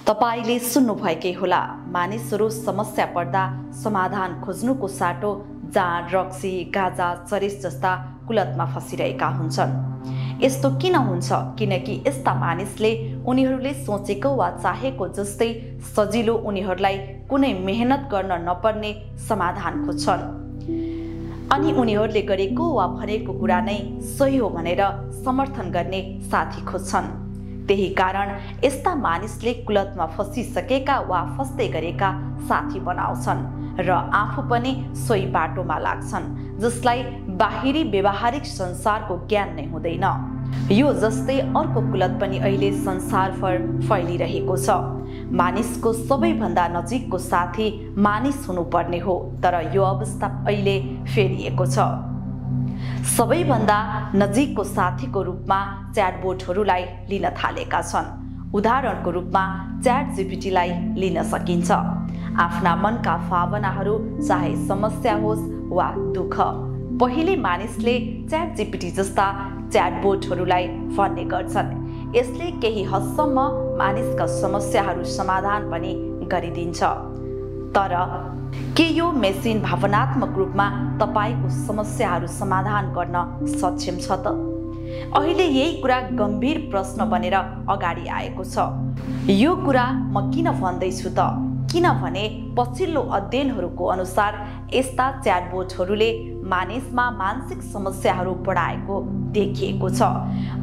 तपाईले सुन्नुभएकै होला, मानिसहरू समस्या पर्दा समाधान खोज्नुको साटो जाँड, रक्सी, गाजा, चरेस जस्ता कुलतमा फसिरहेका हुन्छन्। यस्तो किन हुन्छ? किनकि यस्ता मानिसले उनीहरूले सोचेको वा चाहेको जस्तै सजिलो, उनीहरूलाई कुनै मेहनत गर्न नपर्ने समाधान खोज्छन् अनि उनीहरूले गरेको वा भनेको कुरा नै सही हो भनेर समर्थन गर्ने साथी खोज्छन्। त्यही कारण यस्ता मानिसले कुलतमा फसिसकेका वा फस्दै गरेका साथी बनाउँछन् र आफू पनि सोही बाटोमा लाग्छन्, जसलाई बाहिरी व्यवहारिक संसारको ज्ञान नै हुँदैन। यो जस्तै अर्को कुलत पनि अहिले संसारभर फैलिरहेको छ। मानिसको सबैभन्दा नजिकको साथी मानिस हुनुपर्ने हो, तर यो अवस्था अहिले फेरिएको छ। सबैभन्दा नजिकको साथीको रूपमा च्याटबोटहरूलाई लिन थालेका छन्। उदाहरणको रूपमा च्याटजीपीटीलाई लिन सकिन्छ। आफ्ना मनका भावनाहरू, चाहे समस्या होस् वा दुःख, पहिले मानिसले च्याटजीपीटी जस्ता च्याटबोटहरूलाई भन्ने गर्छन्। यसले केही हदसम्म मानिसका समस्याहरू समाधान पनि गरिदिन्छ। तर के यो मेसिन भावनात्मक रूपमा तपाईको समस्याहरू समाधान गर्न सक्षम छ त? अहिले यही कुरा गम्भीर प्रश्न बनेर अगाडि आएको छ। यो कुरा म किन भन्दैछु त? किनभने पछिल्लो अध्ययनहरूको अनुसार यस्ता च्याटबोटहरूले मानिसमा मानसिक समस्याहरू बढाएको देखिएको छ।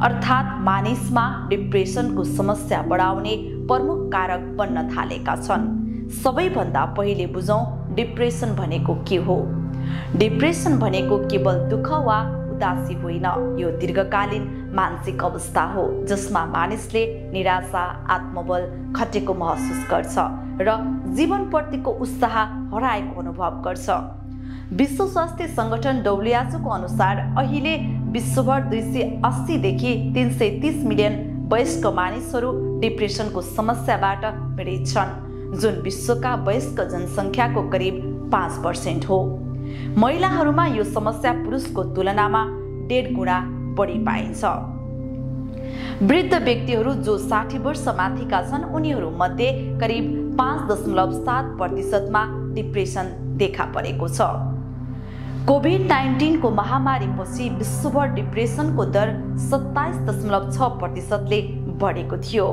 अर्थात् मानिसमा डिप्रेसनको समस्या बढाउने प्रमुख कारक बन्न थालेका छन्। सबैभन्दा पहिले बुझौँ, डिप्रेसन भनेको के हो? डिप्रेसन भनेको केवल दुःख वा उदासी होइन, यो दीर्घकालीन मानसिक अवस्था हो जसमा मानिसले निराशा, आत्मबल घटेको महसुस गर्छ र जीवनप्रतिको उत्साह हराएको अनुभव गर्छ। विश्व स्वास्थ्य संगठन WHO को अनुसार अहिले विश्वभर 280 देखि 330 मिलियन वयस्क मानिसहरू डिप्रेसनको समस्याबाट पीडित छन्, जुन विश्वका वयस्क जनसङ्ख्याको करिब 5% हो। महिलाहरूमा यो समस्या पुरुषको तुलनामा 1.5 गुणा बढी पाइन्छ। वृद्ध व्यक्तिहरू जो 60 वर्ष माथिका छन्, उनीहरूमध्ये करिब 5.7% मा डिप्रेसन देखा परेको छ। कोभिड-19 को महामारीपछि विश्वभर डिप्रेसनको दर 27.6% ले बढेको थियो।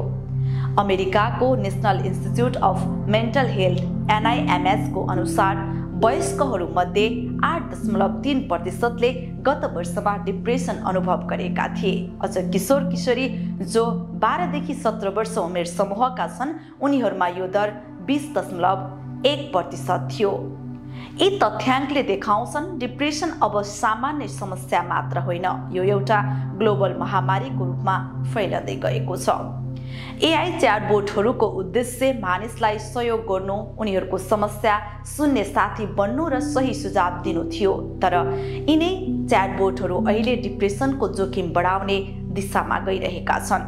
अमेरिकाको national institute of mental health NIMH को अनुसार वयस्कहरूमध्ये 8.3% ले गत वर्षमा डिप्रेसन अनुभव गरेका थिए। अझ किशोर किशोरी जो 12 देखि 17 वर्ष उमेर समूहका छन्, उनीहरूमा यो दर 20.1% थियो। यी तथ्याङ्कले देखाउँछन् डिप्रेसन अब सामान्य समस्या मात्र होइन, यो एउटा ग्लोबल महामारीको रूपमा फैलदै गएको छ। AI च्याटबोटहरूको उद्देश्य मानिसलाई सहयोग गर्नु, उनीहरूको समस्या सुन्ने साथी बन्नु र सही सुझाव दिनु थियो। तर यिनै च्याटबोटहरू अहिले डिप्रेसनको जोखिम बढाउने दिशामा गइरहेका छन्।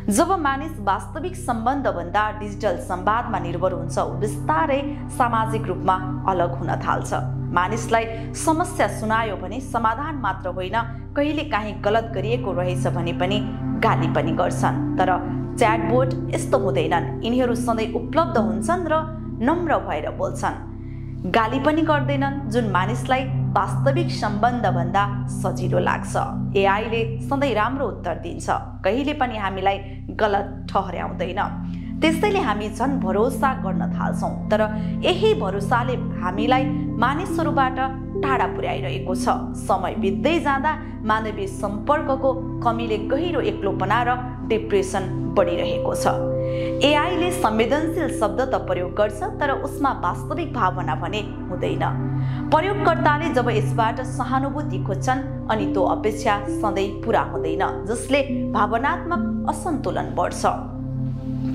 जब मानिस वास्तविक सम्बन्धभन्दा डिजिटल संवादमा निर्भर हुन्छ, ऊ बिस्तारै सामाजिक रूपमा अलग हुन थाल्छ। मानिसलाई समस्या सुनायो भने समाधान मात्र होइन, कहिलेकाहीँ गलत गरिएको रहेछ भने पनि गाली पनि गर्छन्। तर च्याटबोट यस्तो हुँदैनन्। यिनीहरू सधैँ उपलब्ध हुन्छन् र नम्र भएर बोल्छन्, गाली पनि गर्दैनन्, जुन मानिसलाई वास्तविक सम्बन्धभन्दा सजिलो लाग्छ। AI ले सधैँ राम्रो उत्तर दिन्छ, कहिले पनि हामीलाई गलत ठहर्याउँदैन। त्यसैले हामी झन् भरोसा गर्न थाल्छौँ। तर यही भरोसाले हामीलाई मानिसहरूबाट टाढा पुर्याइरहेको छ। समय बित्दै जाँदा मानवीय सम्पर्कको कमीले गहिरो एक्लोपना र डिप्रेसन बढिरहेको छ। AI ले संवेदनशील शब्द त प्रयोग गर्छ, तर उसमा वास्तविक भावना भने हुँदैन। प्रयोगकर्ताले जब यसबाट सहानुभूति खोज्छन् अनि त्यो अपेक्षा सधैँ पुरा हुँदैन, जसले भावनात्मक असन्तुलन बढ्छ।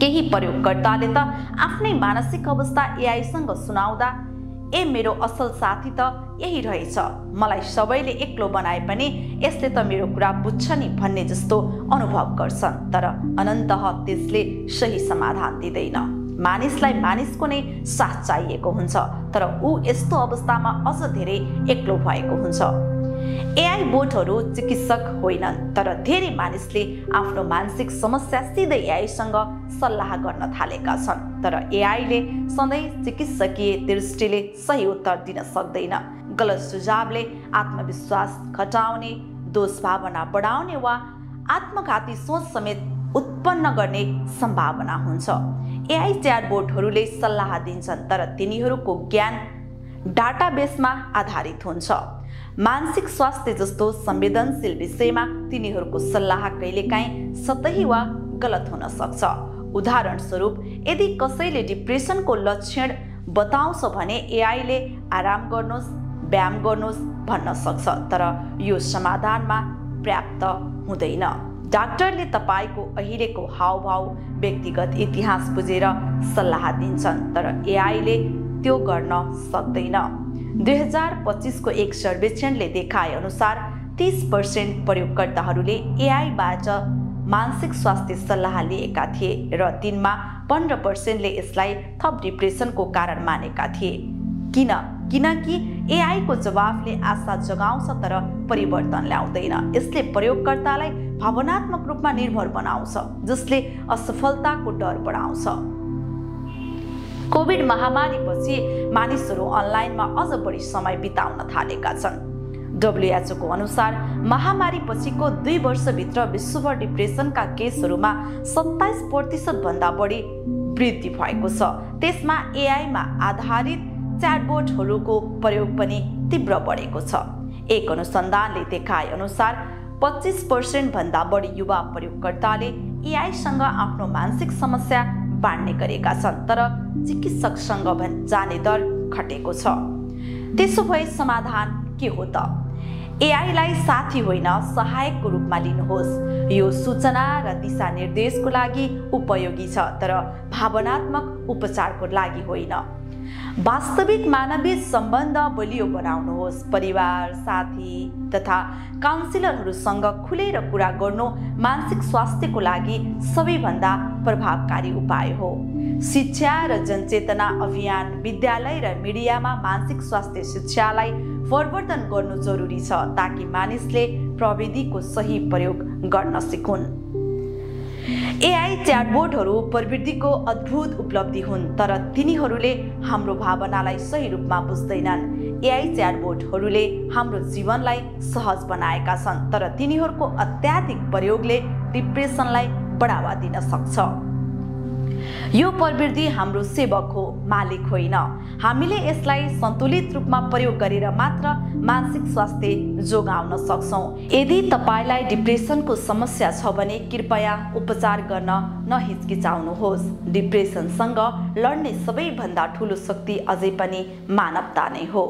केही प्रयोगकर्ताले त आफ्नै मानसिक अवस्था AI सँग सुनाउँदा, ए मेरो असल साथी त यही रहेछ, मलाई सबैले एक्लो बनाए पनि यसले त मेरो कुरा बुझ्छ नि भन्ने जस्तो अनुभव गर्छन्। तर अनन्तः त्यसले सही समाधान दिँदैन। मानिसलाई मानिसको नै साथ चाहिएको हुन्छ, तर ऊ यस्तो अवस्थामा अझ धेरै एक्लो भएको हुन्छ। एआई बोटहरू चिकित्सक होइनन्, तर धेरै मानिसले आफ्नो मानसिक समस्या सिधै एआईसँग सल्लाह गर्न थालेका छन्। तर एआईले सधैँ चिकित्सकीय दृष्टिले सही उत्तर दिन सक्दैन। गलत सुझावले आत्मविश्वास घटाउने, दोष भावना बढाउने वा आत्मघाती सोच समेत उत्पन्न गर्ने सम्भावना हुन्छ। एआई च्याटबोटहरूले सल्लाह दिन्छन्, तर तिनीहरूको ज्ञान डाटाबेसमा आधारित हुन्छ। मानसिक स्वास्थ्य जस्तो संवेदनशील विषयमा तिनीहरूको सल्लाह कहिलेकाहीँ सतही वा गलत हुन सक्छ। उदाहरण स्वरूप, यदि कसैले डिप्रेसनको लक्षण बताउँछ भने एआईले आराम गर्नुहोस्, व्यायाम गर्नुहोस् भन्न सक्छ, तर यो समाधानमा पर्याप्त हुँदैन। डाक्टरले तपाईको अहिलेको हावभाव, व्यक्तिगत इतिहास बुझेर सल्लाह दिन्छन्, तर एआईले त्यो गर्न सक्दैन। 2025 को एक सर्वेक्षणले देखाए अनुसार 30% प्रयोगकर्ताहरूले एआईबाट मानसिक स्वास्थ्य सल्लाह लिएका थिए र तिनमा 15%ले यसलाई थप डिप्रेसनको कारण मानेका थिए। किनकि एआईको जवाफले आशा जगाउँछ तर परिवर्तन ल्याउँदैन। यसले प्रयोगकर्तालाई भावनात्मक रूपमा निर्भर बनाउँछ, जसले असफलताको डर बढाउँछ। कोभिड महामारीपछि मानिसहरू अनलाइनमा अझ बढी समय बिताउन थालेका छन्। WHO को अनुसार महामारी पछिको 2 वर्षभित्र विश्वभर डिप्रेसनका केसहरूमा 27% भन्दा बढी वृद्धि भएको छ। त्यसमा एआईमा आधारित च्याटबोटहरूको प्रयोग पनि तीव्र बढेको छ। एक अनुसन्धानले देखाए अनुसार 25% भन्दा बढी युवा प्रयोगकर्ताले एआईसँग आफ्नो मानसिक समस्या बाँड्ने गरेका छन्, तर चिकित्सकसँग जाने दर घटेको छ। त्यसो भए समाधान के हो त? एआईलाई साथी होइन, सहायकको रूपमा लिनुहोस्। यो सूचना र दिशानिर्देशको लागि उपयोगी छ, तर भावनात्मक उपचारको लागि होइन। वास्तविक मानवीय सम्बन्ध बलियो बनाउनुहोस्। परिवार, साथी तथा काउन्सिलरहरूसँग खुलेर कुरा गर्नु मानसिक स्वास्थ्यको लागि सबैभन्दा प्रभावकारी उपाय हो। शिक्षा र जनचेतना अभियान, विद्यालय र मिडियामा मानसिक स्वास्थ्य शिक्षालाई प्रवर्धन गर्नु जरुरी छ, ताकि मानिसले प्रविधिको सही प्रयोग गर्न सिकुन्। एआई च्याटबोटहरू प्रविधिको अद्भुत उपलब्धि हुन्, तर तिनीहरूले हाम्रो भावनालाई सही रूपमा बुझ्दैनन्। एआई च्याटबोटहरूले हाम्रो जीवनलाई सहज बनाएका छन्, तर तिनीहरूको अत्याधिक प्रयोगले डिप्रेसनलाई बढावा दिन सक्छ। यो प्रविधि हाम्रो सेवक हो, मालिक होइन। हामीले यसलाई सन्तुलित रूपमा प्रयोग गरेर मात्र मानसिक स्वास्थ्य जोगाउन सक्छौँ। यदि तपाईलाई डिप्रेसनको समस्या छ भने कृपया उपचार गर्न नहिचकिचाउनुहोस्। डिप्रेसनसँग लड्ने सबैभन्दा ठूलो शक्ति अझै पनि मानवता नै हो।